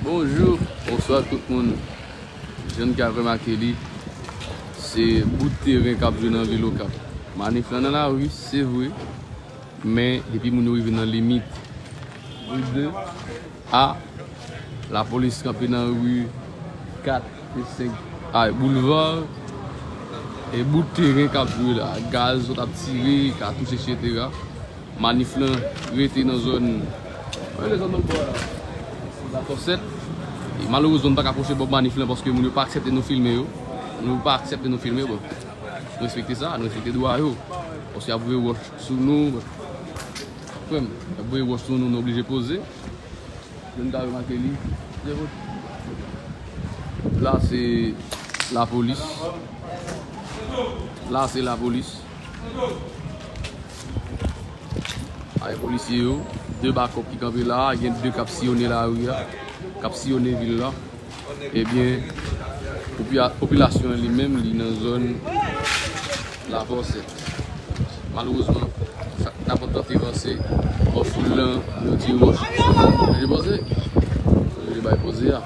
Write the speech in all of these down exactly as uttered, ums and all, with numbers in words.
Bonjou, bonswa tout moun. Jan n ka remake li, se bout teren k ap jwe nan vil Okap. Manif lan nan lari, se vre, men depi moun yo rive nan limit Boulevard A, lapolis kanpe nan ri kat e senk, ay, Boulevard, e bout teren k ap jwe la, gaz, zòt ap tire, katouch, etsetera. Manif lan rete nan zòn, ann rele zòn nan bò la, Lafòsèt. E malerezman, nou pa ka pwoche bò manif lan paske moun yo pa aksepte nou filme yo. Moun yo pa aksepte nou filme, bon. Nou respekte sa, nou respekte dwa yo. Paske y ap voye wòch sou nou. Frè m, y ap voye wòch sou nou, nou oblije poze. Jan n ka remake li. La, se lapolis. La, se lapolis. Ay, polisye yo, de bakòp ki kanpe la, gen de k ap siyonnen lari a, k ap siyonnen vil la. Ebyen, popila-, popilasyon an li menm, li nan zòn Lafòsèt. Malerezman, sa, n ap tante vanse, bò foul lan, yo tire wòch. Oblije poze. Oblije bay poze a.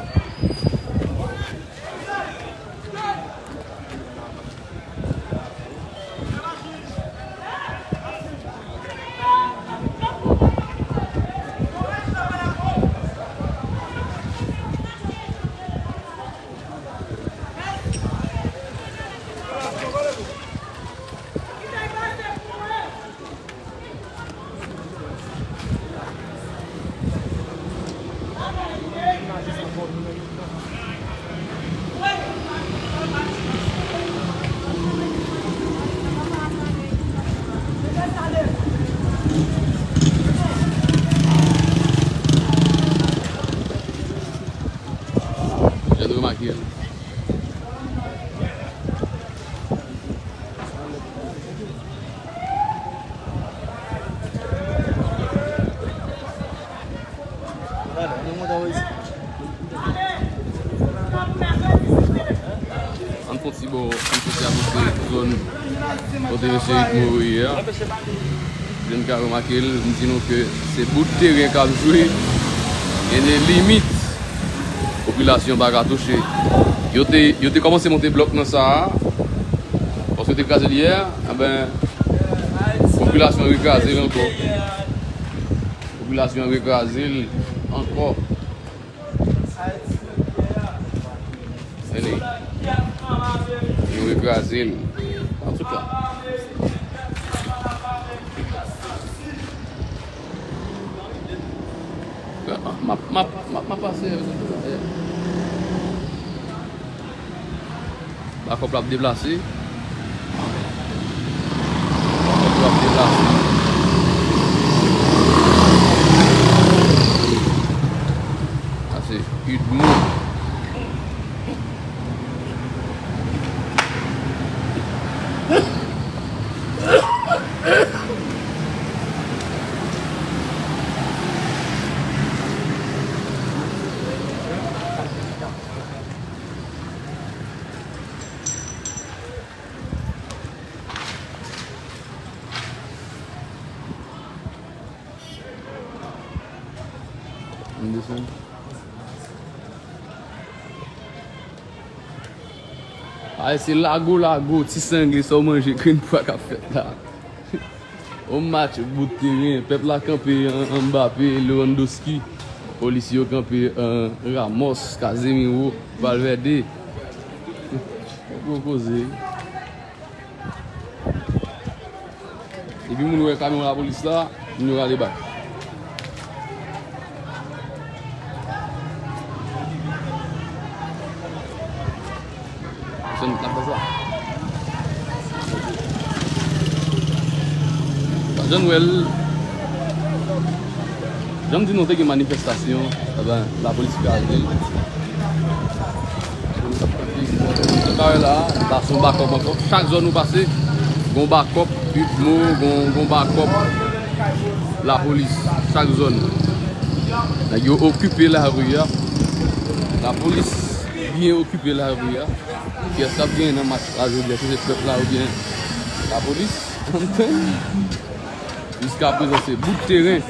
Jan nou remake a. Ann fon ti bò, ann fon ti avanse zòn kote mesye Ritmo yo ye a. Jan n ka remake l, m di nou ke se bout teren k ap jwe. Gen de limit. Popilasyon pa ka touche. Yo te, yo te kòmanse monte blòk nan sa a. Paske yo te kraze l yè, enben, popilasyon rekraze l ankò. Popilasyon rekraze l ankò. Tande? Yo rekraze l. Antouka. M ap, m ap, m ap, m ap pase avèk sa. Bakòp la ap deplase. Bakòp la ap deplase. Sa se Udmo. Ann desann. Ay, se lago, lago, ti sangle, sa w manje, grenn pwa k ap fèt la. On match bout teren, pèp la kanpe an, Mbappé, Lewandowski. Polisye yo kanpe an, Ramos, Casemiro, Valverde. Gwo koze. Epi moun wè kamyon lapolis la, moun yo rale bak. Jan n ap fè sa. Jan n wè l, jan m di nou te gen manifestasyon, enben, lapolis kraze l. Sa w wè la, la se yon bakòp ankò. Chak zòn ou pase, gon bakòp, Udmo, gon, gon bakòp lapolis. Chak zòn. Nèg yo okipe lari a. Lapolis byen okipe lari a. Kiyès k ap genyen nan match la jodi a, si se pèp la oubyen lapolis? Jiska prezan, se bout teren.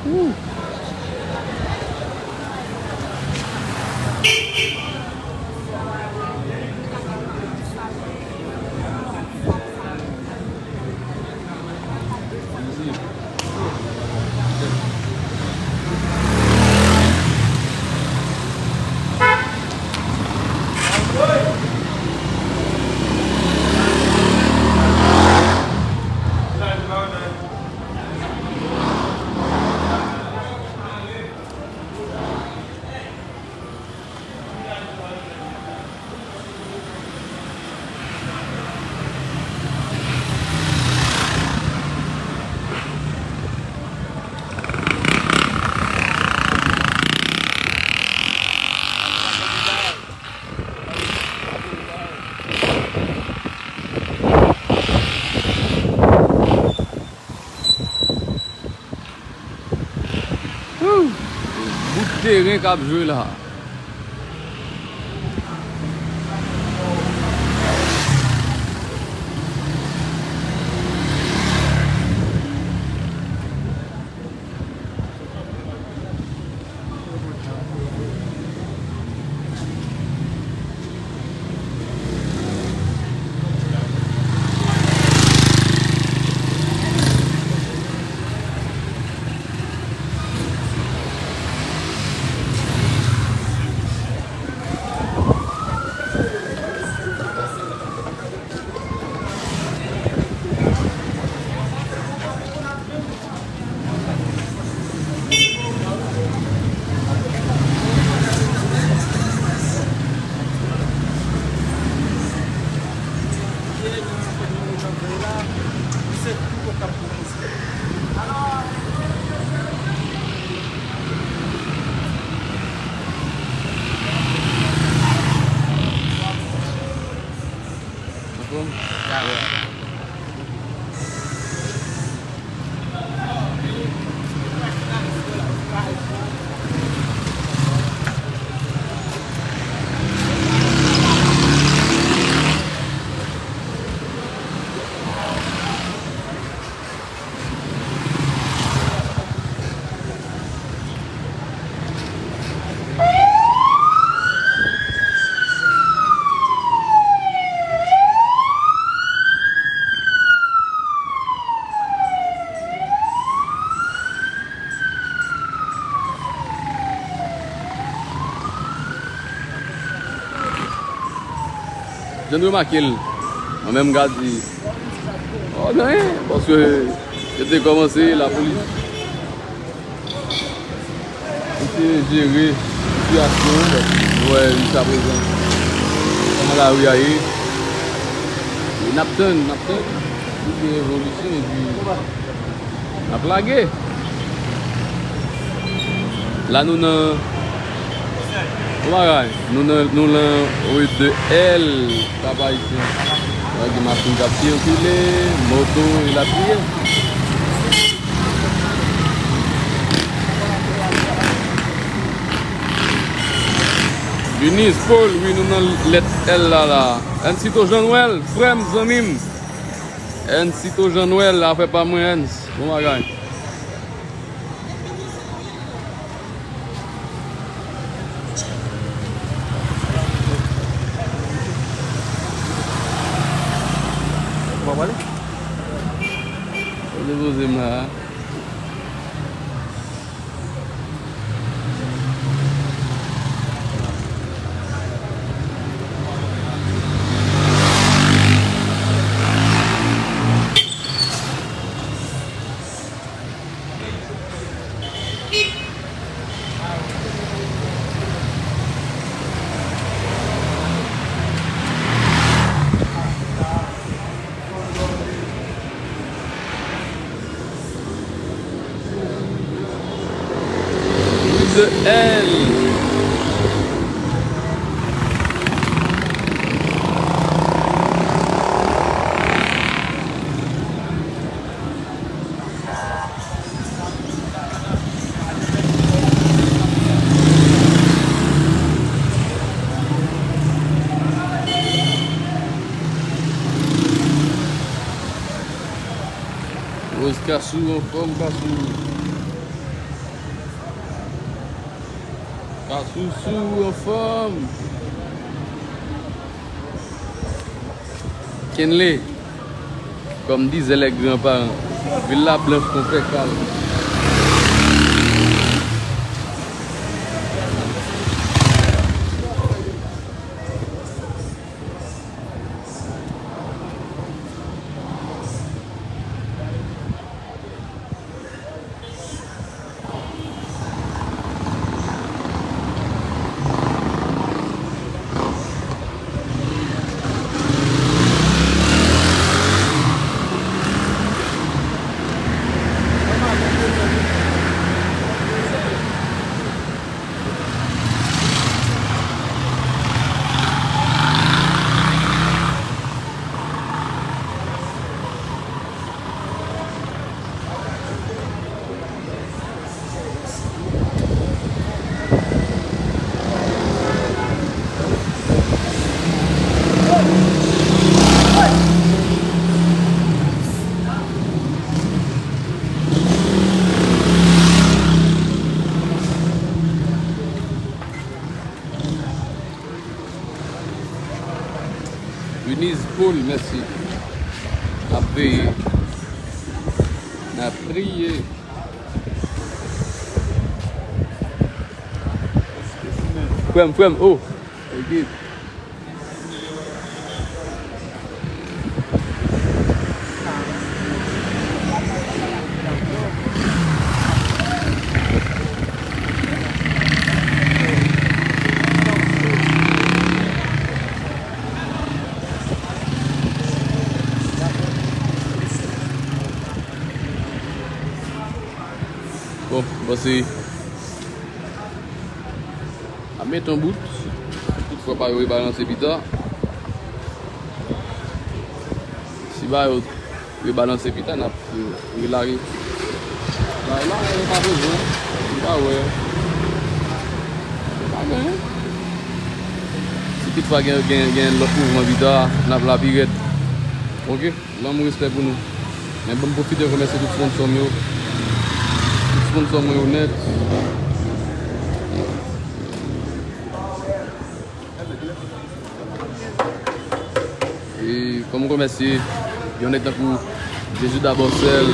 Woo! Bout teren k ap jwe la. Anfòm? Jan n remake l, mwen menm m ka di, o, gen anyen, paske yo te kòmanse, lapolis eseye jere sitiyasyon an, paske nou wè jiskaprezan kòman lari a ye. E n ap tann, n ap tann pou gen evolisyon, epi n ap lage. La nou nan, bon bagay, nou nan, nou nan rue de L, papa ayisyen. Wè gen machin k ap sikile, moto, elatriye. Eunice, Paul, wi, nou nan lèt L la, la. Ensito Jean Noël, frè m, zanmi m. Ensito Jean Noël, afè pa mwen, Ens. Bon bagay. Ou pa pale? Ou depoze m la. Rue de L. Rose Kasou anfòm, Kasou. Kasousou anfòm. Kenley, kòm dizè lè gran paran, vil la blanch kon fè kal. Eunice Paul, mèsi. N ap veye. N ap priye. Frè m, frè m, oh. Ok. Bon, bon, se ap met yon bout. Tout fwa pa yo rebalanse pita. Si ba yo rebalanse pita, n ap relage. Bay la, yo pa bezwen. Yo pa wè. Yo pa gen. Si tout fwa gen, gen, gen lòt mouvman pita, n ap la pi rèd. Ok? Lanmou, respè pou nou. Men ban m pwofite remèsye tout sponsò m yo. Tout sponsò mwen yo nèt. E fò m remèsye yon nèg tankou Jezi Dabò Sèl.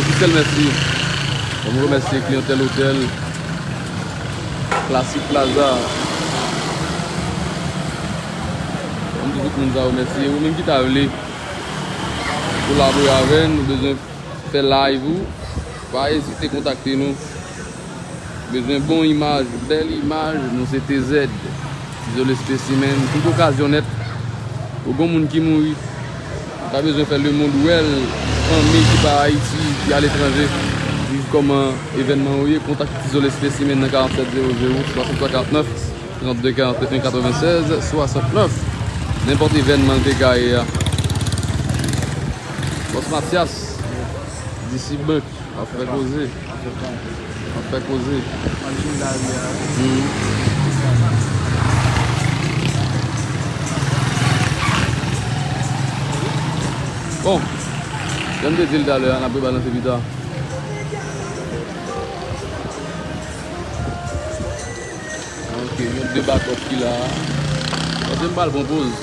Ofisyèl, mèsi. Fò m remèsye Kliyantèl Otèl, Classic Plaza. Fò m di tout moun sa yo mèsi. E ou menm ki ta vle kolabore avè n, ou bezwen fè live ou, pa ezite kontakte nou. Bezwen bon imaj, bèl imaj, nou se T Z, Ti Zole Specimen. Tout okazyon nèt, ou gon moun ki mouri, ou ta bezwen fè lemonn wè l, fanmi ki pa Ayiti, ki aletranje, viv kòman evènman yo ye, kontakte Ti Zole Specimen nan karant sèt zewo zewo, swasant twa karant nèf, trant de karant en, katreven sèz, swasant nèf. Nenpòt evènman l te ka ye a. Bòs Matyas, D C Bank, ap fè koze. Ap fè koze. Hmm. Bon, jan m te di l talè a, n ap rebalanse pita. Ok, gen de bakòp ki la. Paske m pral pran poz.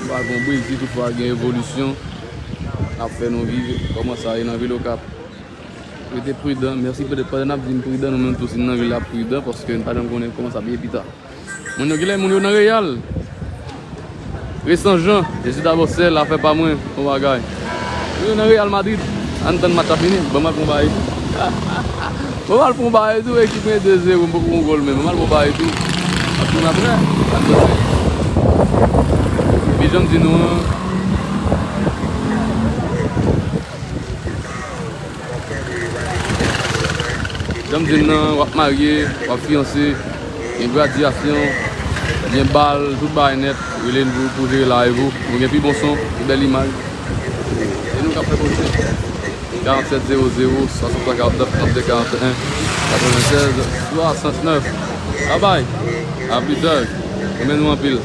M pral pran brezi, tout fwa gen evolisyon. N ap fè nou viv kòman sa ye nan vil Okap. Rete pridan. Mèsi, petèt pandan n ap di n pridan, nou menm tou, si n nan vil la, pridan, paske n pa janm konnen kòman sa ap ye pita. Moun yo, genlè moun yo nan Reyal. Resan Jan, Jezi Dabò Sèl, afè pa mwen, bon bagay. Moun yo nan Real Madrid, ann tann match la fini, ban m al pran bagay tou. Ban m al pran bagay tou, ekip mwen de zewo, m poko pran gòl menm, ban m al pran bagay tou. Ap tounen apre, ann danse. Epi jan m di nou an, jan m di n nan, w ap marye, w ap fiyanse, gen gradyasyon, gen bal, tout bagay nèt, rele n pou, pou jere live ou. Nou gen pi bon son, pi bèl imaj. E nou k ap fè koze. Karant sèt zewo zewo, swasant twa karant nèf, trant de karant en, katreven sèz, swasant nèf. Babay! A plis tard! Renmen nou anpil.